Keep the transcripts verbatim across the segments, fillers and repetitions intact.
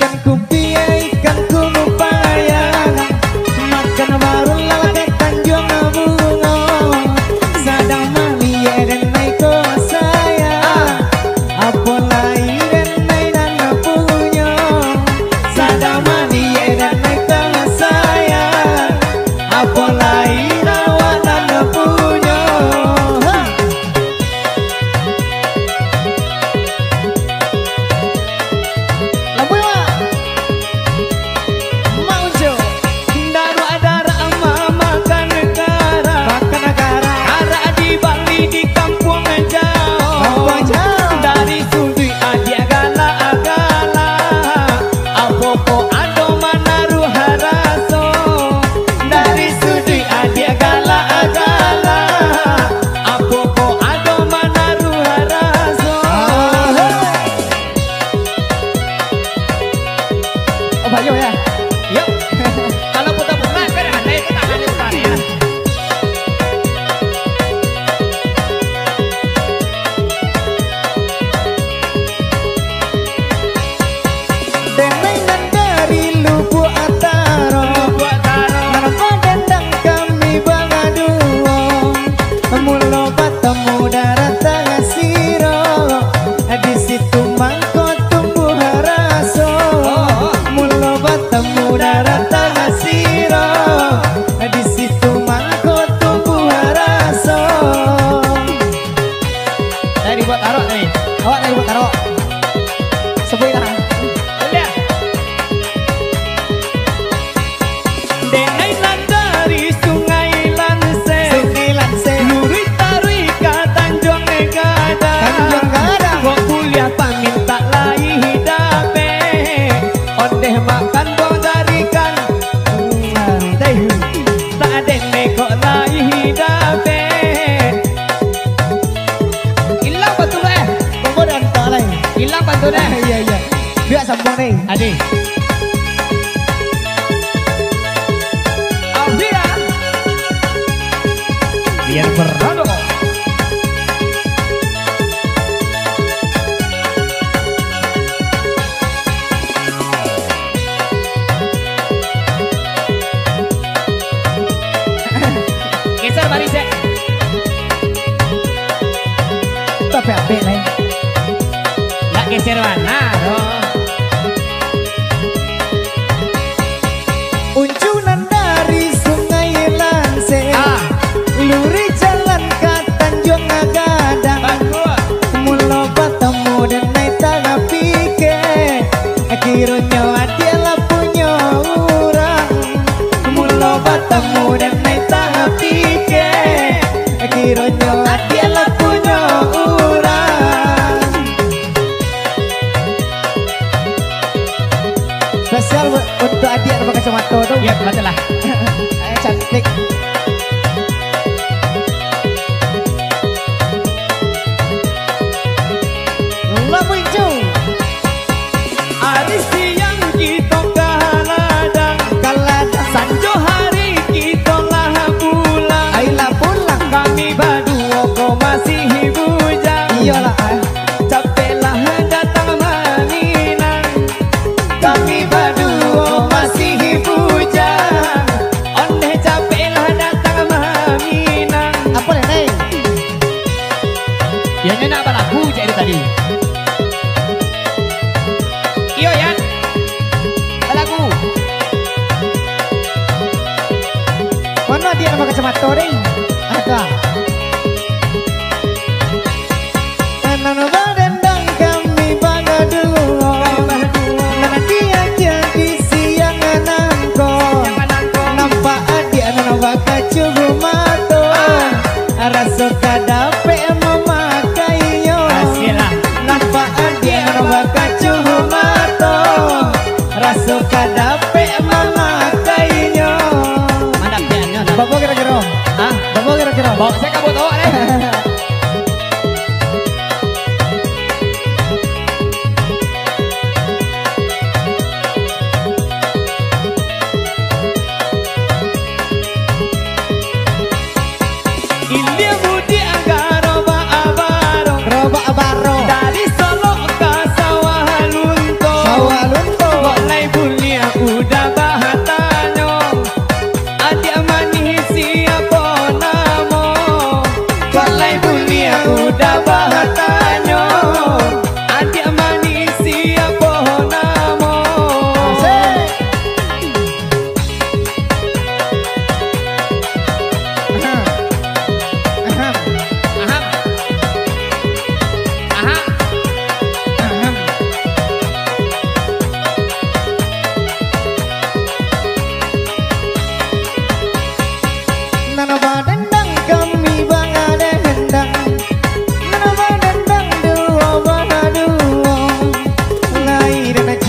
Ikan kupiah, ikan kumupayang, makan barulah ka Tanjuang Bungo. Sadang maliek den iko sayang, apo lai den nan punyo. Sadang maliek den iko sayang, apo lai awak nan punyo. Ha! Lambuik, Mak. Mak Uncu. Daruak-daruak mamakan karak. Makan karak. Karak dibali di kampuang jauah. Kampuang jauah. Dari suduik adiak galak-galak, apo kok ado manaruah raso. Dari suduik adiak galak-galak, apo kok ado manaruah raso. Ah, hei. Oh, bayo, ya? Yo. Kalau putar-putar, kan ada itu tak ada putar, ya. Denai nan dari Lubuak Taro, Lubuak Taro. Nan badendang kami bangaduo. Mulo batamu darah tangan siro, di situ mangko tumbuah raso. Mulo batamu darah tangan siro, di situ mangko tumbuah raso. Dari Lubuak Taro tadi. Awak dari Lubuak Taro. Sebuiklah. Boleh. Denai nan dari Sungai Lanseh. Sungai Lanseh. Luruih taruih ka Tanjuang Gadang. Tanjuang Gadang. Kok kuliah pamintak lai dapek. Ondeh makan buah dari kan. Teh. Tak ado kok lai dapek. Ilang pantun, eh. Bobo dan tak lai. Ilang pantun, eh. Iya, iya. Biak sambung ni. Adi. Alfian. Biar berado. Geser baris, cek. Tapi apik, lai. Nak geser mana, doh? Uncu nan dari Sungai Lanseh, ah, luruih jalan ka Tanjuang Gadang. Bagus. Mulo batamu denai tapikir, kironyo adiak lah punyo urang. Mulo batamu denai tapikir, kironyo adiak lah punyo urang. Spesial bu-, untuk adiak nan bakacamato tu. Ya, betul lah. Eh, cantik. Labuan Inju. Ari siang kito ka ladang. Ka ladang. Sanjo hari kito lah pulang. Ai lah pulang. Kami baduo ko masih bujang. Iyolah, ah. Capeklah datang maminang. Kami baduo masih bujang. Ondeh capeklah datang maminang. Apo, Neng? Yo, nyo nak balagu cak itu tadi. Iyo, Yan. Balagu. Mano adiak nan bakacamato, Ding? Ada. Nan badendang kami bakaduo. Nan diaja di siang nangko. Nampak adiak nan bakacubu mato. Raso ka dapek mamakainyo. Asyik lah. Nampak adiak nan bakacubu mato. Raso ka dapek mamakainyo. Mana adiaknyo, nah? Bapak kira-kira? Hah?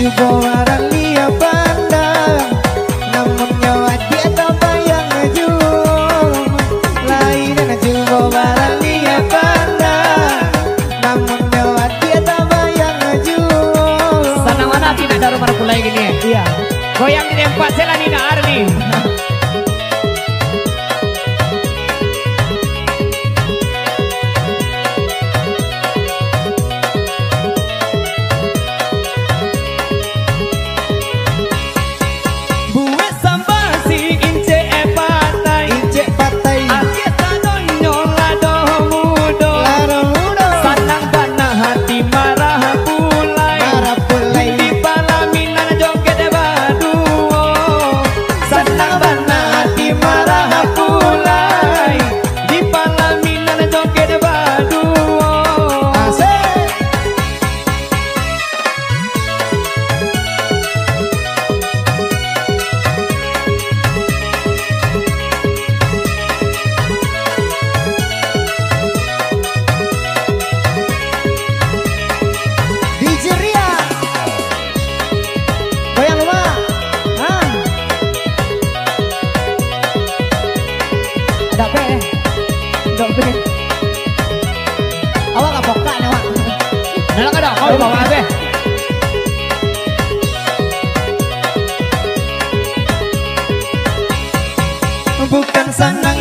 Cubo baraliak pandang, namunnyo adiak tabayang juo. Lai nan cubo baraliak pandang, namunnyo adiak tabayang juo. Sanang bana ati nak daru marapulai kini, eh? Iya. Goyang di tempat, se lah ni nak Arni. Buek sambasi incek patai. Incek patai. Agiah sadonyo lah doh mudo. Lah doh mudo. Sanang bana ati marapulai. Marapulai. Di palaminan joget baduo. Sanang bana ati marapulai. Di palaminan joget baduo. Asik. D J Ria. Goyang rumah. Ha. Ada apa, eh? Ada apa, eh? Awak ka pokak ni, awak. Nah, lah, kada, kau bawa apa? Bukan sanang